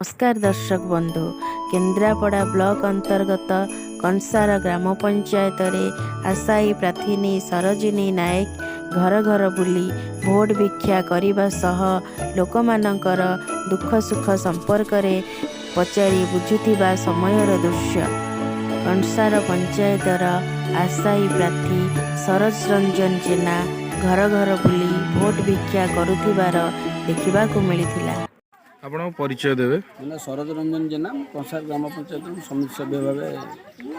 ନମସ୍କାର ଦର୍ଶକ ବନ୍ଧୁ, କେନ୍ଦ୍ରାପଡ଼ା ବ୍ଲକ ଅନ୍ତର୍ଗତ କଂସାର ଗ୍ରାମ ପଞ୍ଚାୟତରେ ଆଶାୟୀ ପ୍ରାର୍ଥିନୀ ସରୋଜିନୀ ନାୟକ ଘର ଘର ବୁଲି ଭୋଟ ଭିକ୍ଷା କରିବା ସହ ଲୋକମାନଙ୍କର ଦୁଃଖ ସୁଖ ସମ୍ପର୍କରେ ପଚାରି ବୁଝୁଥିବା ସମୟର ଦୃଶ୍ୟ। କଂସାର ପଞ୍ଚାୟତର ଆଶାୟୀ ପ୍ରାର୍ଥୀ ସରୋଜ ରଞ୍ଜନ ଜେନା ଘର ଘର ବୁଲି ଭୋଟ ଭିକ୍ଷା କରୁଥିବାର ଦେଖିବାକୁ ମିଳିଥିଲା। ଆପଣଙ୍କ ପରିଚୟ ଦେବେ। ମୋ ନାଁ ସରୋଜ ରଞ୍ଜନ ଜେନା। ମୁଁ କଂସାର ଗ୍ରାମ ପଞ୍ଚାୟତରୁ ସମିତି ସଭ୍ୟ ଭାବେ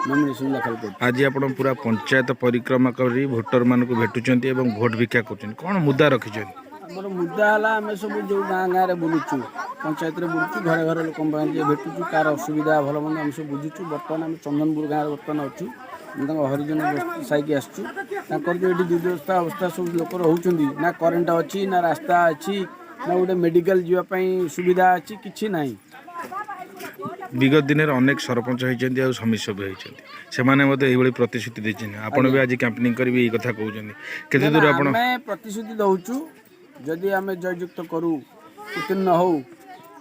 ନମିନେସନ୍ ଦାଖଲ କରିଛି। ଆଜି ଆପଣ ପୁରା ପଞ୍ଚାୟତ ପରିକ୍ରମା କରି ଭୋଟରମାନଙ୍କୁ ଭେଟୁଛନ୍ତି ଏବଂ ଭୋଟ ଭିକ୍ଷା କରୁଛନ୍ତି। କ'ଣ ମୁଦ୍ଦା ରଖିଛନ୍ତି? ଆମର ମୁଦ୍ଦା ହେଲା, ଆମେ ସବୁ ଯେଉଁ ଗାଁ ଗାଁରେ ବୁଲୁଛୁ, ପଞ୍ଚାୟତରେ ବୁଲୁଛୁ, ଘରେ ଘରେ ଲୋକଙ୍କ ପାଖରେ ଯାଇ ଭେଟୁଛୁ, କାହାର ଅସୁବିଧା ଭଲ ମନ୍ଦ ଆମେ ସବୁ ବୁଝୁଛୁ। ବର୍ତ୍ତମାନ ଆମେ ଚନ୍ଦନପୁର ଗାଁରେ ବର୍ତ୍ତମାନ ଅଛୁ। ଆମେ ତାଙ୍କ ହରିଜନ ବସ୍ତି ସାଇକି ଆସିଛୁ। ତାଙ୍କର ଯେଉଁ ଏଠି ଦୁର୍ଦ୍ଦଶା ଅବସ୍ଥା, ସବୁ ଲୋକ ରହୁଛନ୍ତି, ନା କରେଣ୍ଟ ଅଛି, ନା ରାସ୍ତା ଅଛି, ନା ଗୋଟେ ମେଡ଼ିକାଲ ଯିବା ପାଇଁ ସୁବିଧା ଅଛି, କିଛି ନାହିଁ। ବିଗତ ଦିନରେ ଅନେକ ସରପଞ୍ଚ ହେଇଛନ୍ତି ଆଉ ସମିତି ସଭ୍ୟ ହେଇଛନ୍ତି। ସେମାନେ ମଧ୍ୟ ଏଇଭଳି ପ୍ରତିଶ୍ରୁତି ଦେଇଛନ୍ତି। ଆପଣ ବି ଆଜି କ୍ୟାମ୍ପେନିଂ କରିବି ଏଇ କଥା କହୁଛନ୍ତି। କେତେ ଦୂର ଆପଣ ଆମେ ପ୍ରତିଶ୍ରୁତି ଦେଉଛୁ, ଯଦି ଆମେ ଜୟଯୁକ୍ତ କରୁ, ଉତ୍ତୀର୍ଣ୍ଣ ହଉ,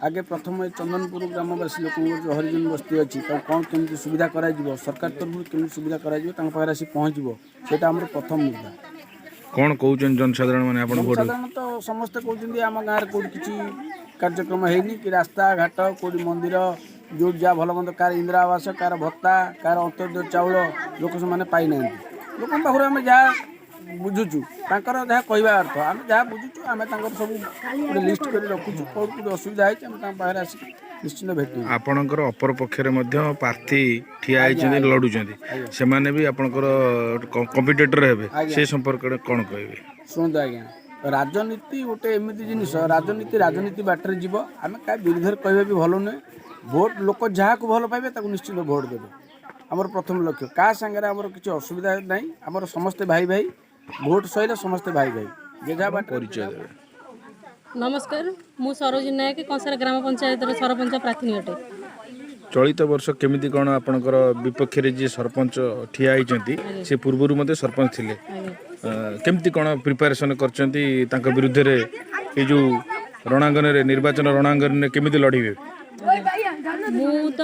ଆଗେ ପ୍ରଥମେ ଚନ୍ଦନପୁର ଗ୍ରାମବାସୀ ଲୋକଙ୍କର ଯେଉଁ ହରିଜନ ବସ୍ତି ଅଛି, ତାକୁ କ'ଣ କେମିତି ସୁବିଧା କରାଯିବ, ସରକାର ତରଫରୁ କେମିତି ସୁବିଧା କରାଯିବ, ତାଙ୍କ ପାଖରେ ଆସି ପହଞ୍ଚିବ, ସେଇଟା ଆମର ପ୍ରଥମ ମୁଦ୍ଦା। କ'ଣ କହୁଛନ୍ତି ଜନସାଧାରଣ ମାନେ ଆପଣ ଭୋଟ ସାଧାରଣତଃ ସମସ୍ତେ କହୁଛନ୍ତି, ଆମ ଗାଁରେ କେଉଁଠି କିଛି କାର୍ଯ୍ୟକ୍ରମ ହେଇନି କି ରାସ୍ତାଘାଟ, କେଉଁଠି ମନ୍ଦିର, ଯେଉଁଠି ଯାହା ଭଲ ମନ୍ଦ, କାହାର ଇନ୍ଦିରା ଆବାସ, କାହାର ଭତ୍ତା, କାହାର ଅନ୍ତ୍ୟୋଦୟ ଚାଉଳ ଲୋକ ସେମାନେ ପାଇନାହାନ୍ତି। ଲୋକଙ୍କ ପାଖରୁ ଆମେ ଯାହା ବୁଝୁଛୁ, ତାଙ୍କର ଯାହା କହିବା ଅର୍ଥ, ଆମେ ଯାହା ବୁଝୁଛୁ, ଆମେ ତାଙ୍କର ସବୁ ଗୋଟେ ଲିଷ୍ଟ କରି ରଖୁଛୁ। କେଉଁଠି କେଉଁଠି ଅସୁବିଧା ହେଇଛି, ଆମେ ତାଙ୍କ ପାଖରେ ଆସିକି ନିଶ୍ଚିନ୍ତ ଭେଟିବୁ। ଆପଣଙ୍କର ଅପର ପକ୍ଷରେ ମଧ୍ୟ ପ୍ରାର୍ଥୀ ଠିଆ ହେଇଛନ୍ତି, ଲଢୁଛନ୍ତି। ସେମାନେ ବି ଆପଣଙ୍କର କମ୍ପିଟେଟର ହେବେ। ସେ ସମ୍ପର୍କରେ କ'ଣ କହିବେ? ଶୁଣନ୍ତୁ ଆଜ୍ଞା, ରାଜନୀତି ଗୋଟେ ଏମିତି ଜିନିଷ, ରାଜନୀତି ରାଜନୀତି ବାଟରେ ଯିବ। ଆମେ କାହା ବିରୁଦ୍ଧରେ କହିବା ବି ଭଲ ନୁହେଁ। ଭୋଟ ଲୋକ ଯାହାକୁ ଭଲ ପାଇବେ, ତାକୁ ନିଶ୍ଚିନ୍ତ ଭୋଟ ଦେବେ। ଆମର ପ୍ରଥମ ଲକ୍ଷ୍ୟ, କାହା ସାଙ୍ଗରେ ଆମର କିଛି ଅସୁବିଧା ନାହିଁ। ଆମର ସମସ୍ତେ ଭାଇ ଭାଇ। ଭୋଟ ସରିଲେ ସମସ୍ତେ ଭାଇ ଭାଇ, ଯେ ଯାହା ବାଟରେ। ପରିଚୟ ଦେବେ। ନମସ୍କାର, ମୁଁ ସରୋଜିନୀ ନାୟକ, କଂସାର ଗ୍ରାମ ପଞ୍ଚାୟତର ସରପଞ୍ଚ ପ୍ରାର୍ଥିନୀ ଅଟେ। ଚଳିତ ବର୍ଷ କେମିତି କ'ଣ ଆପଣଙ୍କର ବିପକ୍ଷରେ ଯିଏ ସରପଞ୍ଚ ଠିଆ ହେଇଛନ୍ତି, ସେ ପୂର୍ବରୁ ମଧ୍ୟ ସରପଞ୍ଚ ଥିଲେ। କେମିତି କ'ଣ ପ୍ରିପାରେସନ୍ କରିଛନ୍ତି ତାଙ୍କ ବିରୁଦ୍ଧରେ? ଏଇ ଯେଉଁ ରଣାଙ୍ଗନରେ, ନିର୍ବାଚନ ରଣାଙ୍ଗନରେ କେମିତି ଲଢ଼ିବେ? ମୁଁ ତ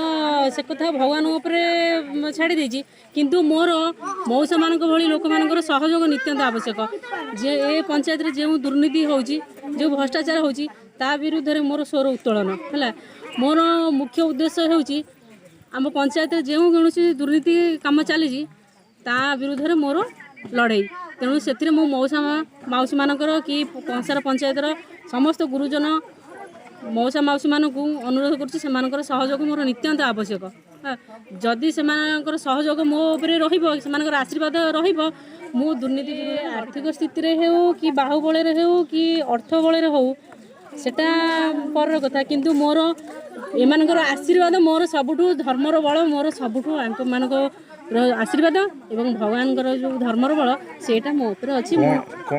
ସେ କଥା ଭଗବାନଙ୍କ ଉପରେ ଛାଡ଼ି ଦେଇଛି, କିନ୍ତୁ ମୋର ମଉସାମାନଙ୍କ ଭଳି ଲୋକମାନଙ୍କର ସହଯୋଗ ନିତ୍ୟାନ୍ତ ଆବଶ୍ୟକ। ଯେ ଏ ପଞ୍ଚାୟତରେ ଯେଉଁ ଦୁର୍ନୀତି ହେଉଛି, ଯେଉଁ ଭ୍ରଷ୍ଟାଚାର ହେଉଛି, ତା ବିରୁଦ୍ଧରେ ମୋର ସ୍ୱର ଉତ୍ତୋଳନ ହେଲା। ମୋର ମୁଖ୍ୟ ଉଦ୍ଦେଶ୍ୟ ହେଉଛି, ଆମ ପଞ୍ଚାୟତରେ ଯେଉଁ କୌଣସି ଦୁର୍ନୀତି କାମ ଚାଲିଛି, ତା ବିରୁଦ୍ଧରେ ମୋର ଲଢ଼େଇ। ତେଣୁ ସେଥିରେ ମୁଁ ମଉସା ମାଉସୀମାନଙ୍କର କି କଂସାର ପଞ୍ଚାୟତର ସମସ୍ତ ଗୁରୁଜନ ମଉସା ମାଉସୀମାନଙ୍କୁ ଅନୁରୋଧ କରୁଛି, ସେମାନଙ୍କର ସହଯୋଗ ମୋର ନିତ୍ୟାନ୍ତ ଆବଶ୍ୟକ। ଯଦି ସେମାନଙ୍କର ସହଯୋଗ ମୋ ଉପରେ ରହିବ, ସେମାନଙ୍କର ଆଶୀର୍ବାଦ ରହିବ, ମୁଁ ଦୁର୍ନୀତି ବିରୁଦ୍ଧରେ ଆର୍ଥିକ ସ୍ଥିତିରେ ହେଉ କି ବାହୁବଳରେ ହେଉ କି ଅର୍ଥ ବଳରେ ହେଉ, ସେଟା ପରର କଥା, କିନ୍ତୁ ମୋର ଏମାନଙ୍କର ଆଶୀର୍ବାଦ ମୋର ସବୁଠୁ ଧର୍ମର ବଳ। ମୋର ସବୁଠୁ ଆଙ୍କମାନଙ୍କର ଆଶୀର୍ବାଦ ଏବଂ ଭଗବାନଙ୍କର ଯେଉଁ ଧର୍ମର ବଳ, ସେଇଟା ମୋ ଉପରେ ଅଛି। ମୁଁ କ'ଣ